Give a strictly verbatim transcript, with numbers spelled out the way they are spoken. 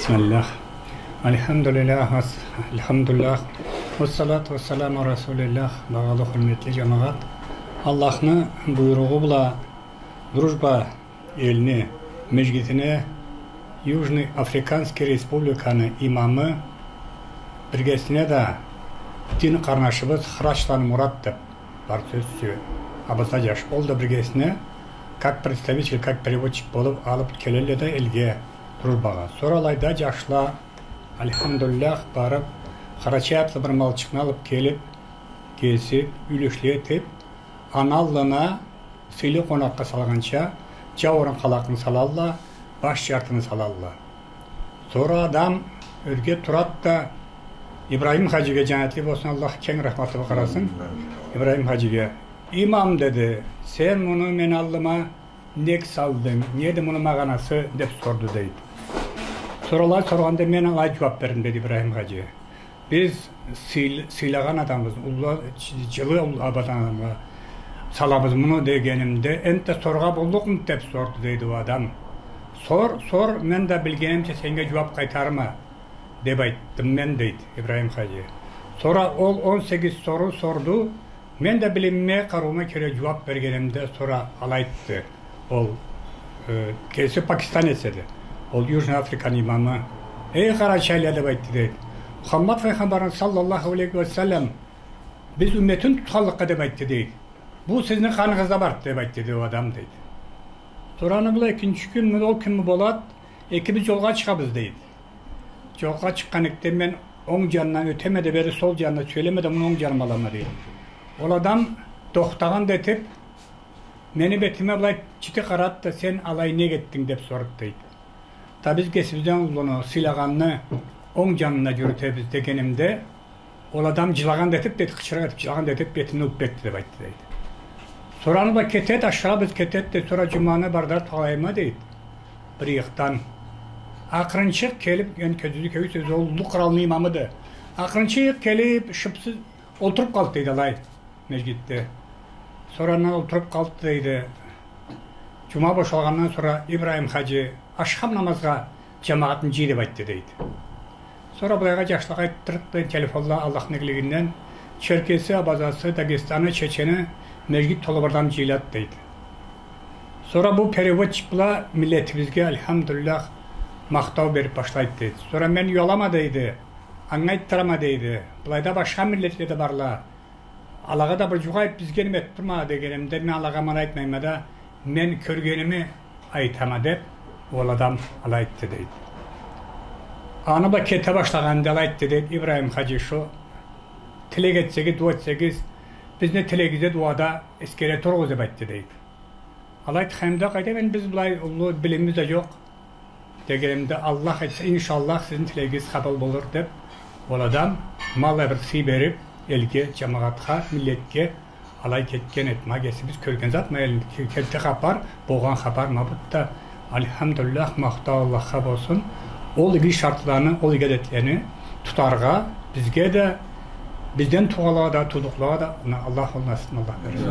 Бисмиллях. Альхамдулиллях, ас-, альхамдулиллях. Уассалату уассаламу ала расулиллях. Багъалы хурметли джамагъат. Аллахны буйругъу бла Дружба элни межгитине Южный Африканский Республиканы имамы, биргесине да дин къарнашыбыз Храчланы Мурат деб бар, сёз ючюн, абаза джаш. Ол да биргесине как представитель, как переводчик болуб алыб келелле да элге, Дружбагъа. Сора алайда джашла, альхамдулиллях, барыб, къарачай атлы бир малчыкъны алыб келиб, кесиб, юлюшле этиб, аны аллына сыйлы къонакъгъа салгъанча, джауурун къалакъны салалла, баш джартыны салалла. Сора адам ёрге турад да, Ибрахим хаджиге, джаннетли болсун, Аллах кенг рахматы бла къарасын. Ибрахим хаджиге: «Имам, — деди, — сен муну мени аллыма нек салдынг? Неди муну магъанасы?» — деб сорду, дейди. Сора алай соргъанда, мен алай джууаб бердим, дейди Ибрахим хаджи. Биз сыйл-, сыйлагъан адамыбыз, уллу, дж-, джылы уллу абадан адамгъа салабыз муну дегенимде, энтда соргъа боллукъмуду деб сорду, дейди ол адам. Сор, сор, мен да билгенимча сеннге джууаб къайтарырма деб айтдым мен, дейди Ибрахим хаджи. Сора ол он сегиз соруу сорду. Мен да билимиме, къарыума кёре джууаб бергенимде, сора алай айтды. Ол, э, кеси пакистанец эди. Ол Южный Африканы имамы. «Эй, къарачайлыла, — деб айтды, дейди, — Мухаммад файгъамбарны, саллаллаху алейхи ва саллам, биз умметин тутханлыкъгъа, — деб айтды, дейди, — бу сизни къаныгъызда барды, — деб айтды, дейди, — ол адам», — дейди. Сора аны бла экинчи кюнмю, ол кюнмю болад, экибиз джолгъа чыгъабыз, дейди. Джолгъа чыкъгъан эдик да, мен онг джанындан ётеме да, бери сол джанына сюелеме да, муну онг джаныма алама, дейди. Ол адам тохтагъан да этиб, мени бетиме былай джити къарады да: «Сен алай нек этдинг?» — деб сорду, дейди. Да биз кесибизден уллуну, сыйлагъанны онг джанына джюрютебиз дегенимде, ол адам джылагъан да этиб, дейди, къычырыкъ этиб, джылагъан да этиб, бетимден ёпюб кетди, деб айтды, дейди. Сора аны бла кетед, ашырабыз, кетед да, сора джуманы бардыра тургъанлайыма, дейди, бир ыйыкъдан. Акъырынчыкъ келиб, энди кёзюугюзге кёрюрсюз, ол уллу къралны имамыды. Акъырынчыкъ келиб, шыпсыз олтуруб къалды, дейди, алай, межгитде. Сора андан олтуруб къалды, дейди. Джума бошалгъандан сора Ибрахим хаджи, ашхам намазгъа джамагъатны джый, деб айтды, дейди. Сора былайгъа джашлагъа айтдырдыкъ да, телефонла, Аллахны игилигинден, черкеси, абазасы, дагестаны, чечени, межгит толу бир адам джыйылады, дейди. Сора бу переводчик бла миллетибизге, альхамдулиллях, махтау бериб башлайды, дейди. Сора мен уялама, дейди, анга айтдырама, дейди. Былайда башха миллетле да барла. Алагъа да бир джукъ айтыб, бизге неме этиб турма дегенимде, мен алагъа аман айтмайма да, мен кёргеними айтама деб, ол адам алай айтды, дейди. Аны бла кете башлагъанда алай айтды, дейди, Ибрахим хаджи, шо тилек этсегиз, дуа этсегиз, бизни тилегигизде, дуада эсгере туругъуз деб айтды, дейди. Алай айтханымда, къайдам, энди биз былай уллу билимибиз да джокъ дегенимде, Аллах айтса, иншаллах, сизни тилегигиз къабыл болур деб, ол адам ма алай бир сый бериб, элге, джамагъатха, миллетге алай кетген эди. Ма кесибиз кёрген зат, ма элни ке-, келди хапар, болгъан хапар, ма бу да, альхамдулиллях, махтау Аллахха болсун. Ол иги шартланы, ол иги адетлени тутаргъа, бизге да, бизден туугъанлагъа да, туудукълагъа да, мына, Аллах ол насыбны Аллах берсин.